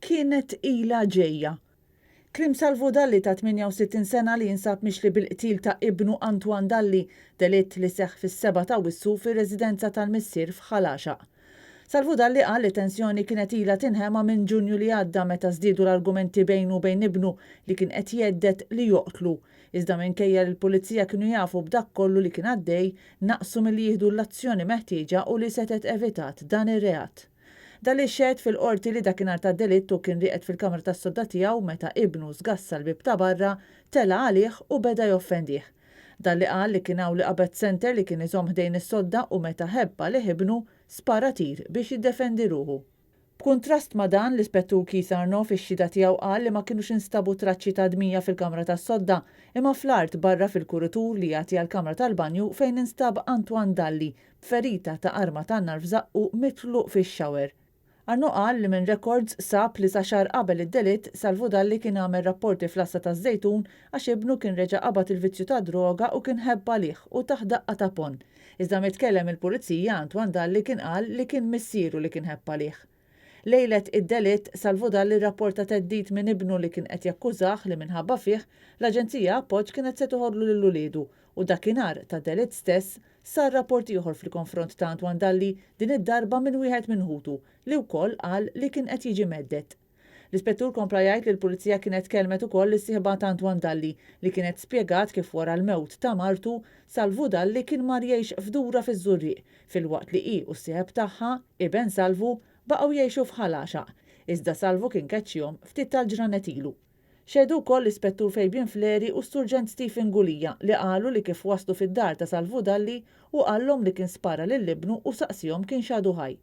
Kienet ilha ġejja. Kliem Salvu Dalli ta' 68 sena li jinsab mixli bil-qtil ta' ibnu Antoine Dalli, delitt li seħħ fis-sebgħa t'Awwissu fir-residenza tal-missier f'Ħal Għaxaq. Salvu Dalli qal li tensjoni kienet ilha tinħema minn Ġunju li għadda meta żdiedu l-argumenti bejnu u bejn ibnu li kien qed jhedded li joqtlu. Iżda minkejja li l-Pulizija kienu jafu b'dak kollu li kien għaddej, naqsu milli jieħdu l-azzjoni meħtieġa u li setgħet evitat dan ir-reat. Dalli xehed fil-Qorti li dakinhar tad-delitt hu kien rieqed fil-kamra tas-sodda tiegħu meta ibnu sgassa l-bieb ta' barra, tela' għalih u beda joffendih. Dalli qal li kien hawn li qabad senter li kien iżomm ħdejn is-sodda u meta ħebb għalih ibnu, spara tir biex jiddefendi ruħu. B'kuntrast ma' dan, l-Ispettur Keith Arnaud fix-xhieda tiegħu qal li ma kinux instabu traċċi ta' dmija fil-kamra tas-sodda, imma fl-art barra fil-kuritur li jagħti għall-kamra tal-banju fejn instab Antoine Dalli b'ferita ta' arma tan-nar f'żaqqu mitluq fix-shower. Arnaud qal li minn rekords sab li sa xahar qabel id-delitt, Salvu Dalli kien għamel rapporti fl-għassa taż-Żejtun għax ibnu kien reġa' qabad il-vizzju tad-droga u kien ħebb għalih u tah daqqa ta' ponn. Iżda mitkellem mill-Pulizija, Antoine Dalli kien qal li kien missieru li kien ħebb għalih. Lejlet id-delitt, Salvu Dalli rrapporta theddid minn ibnu li kien qed jakkużah li minħabba fih, l-Aġenzija Appoġġ kienet se toħodlu lil uliedu u dakinhar tad-delitt stess, sar rapport ieħor fil-konfront ta' Antoine Dalli, din id-darba minn wieħed minn ħutu, li wkoll qal li kien qed jiġi mhedded. L-Ispettur kompla jgħid li l-Pulizija kienet kellmet ukoll lis-sieħba ta' Antoine Dalli li kienet spjegat kif wara l-mewt ta' martu, Salvu Dalli kien mar jgħix f'dura fiż-Żurrieq, filwaqt li hi u s-sieħeb tagħha, iben Salvu, baqgħu jgħixu f'Ħal Għaxaq. Iżda Salvu kien keċċihom ftit tal-ġranet ilu. Xehdu wkoll l-Ispettur Fabian Fleri u s-Surġent Stephen Gulia li qalu li kif waslu fid-dar ta' Salvu Dalli, hu qallhom li kien spara lil ibnu u saqsiehom kienx għadu ħaj.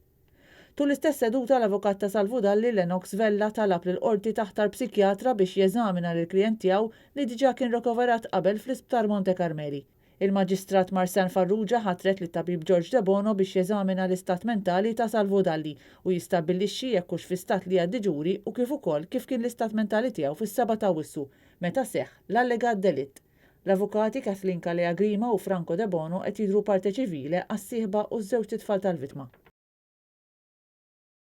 Tul l-istess seduta l-avukat ta' Salvu Dalli, Lennox Vella, talab lill-Qorti taħtar psikjatra biex jeżamina lill-klijent tiegħu li diġà kien rikoverat qabel fl-Isptar Monte Carmeli. Il-Maġistrat Marsanne Farrugia ħatret lit-tabib George Debono biex jeżamina l-istat mentali ta' Salvu Dalli u jistabbilixxi jekk hux fi stat li jgħaddi ġuri u kif ukoll kif kien l-istat mentali tiegħu fis-sebgħa t'Awwissu meta seħħ l-allegat delitt. L-avukati Kathleen Calleja Grima u Franco Debono qed jidhru parte civile għas-sieħba u ż-żewġt itfal tal-vittma.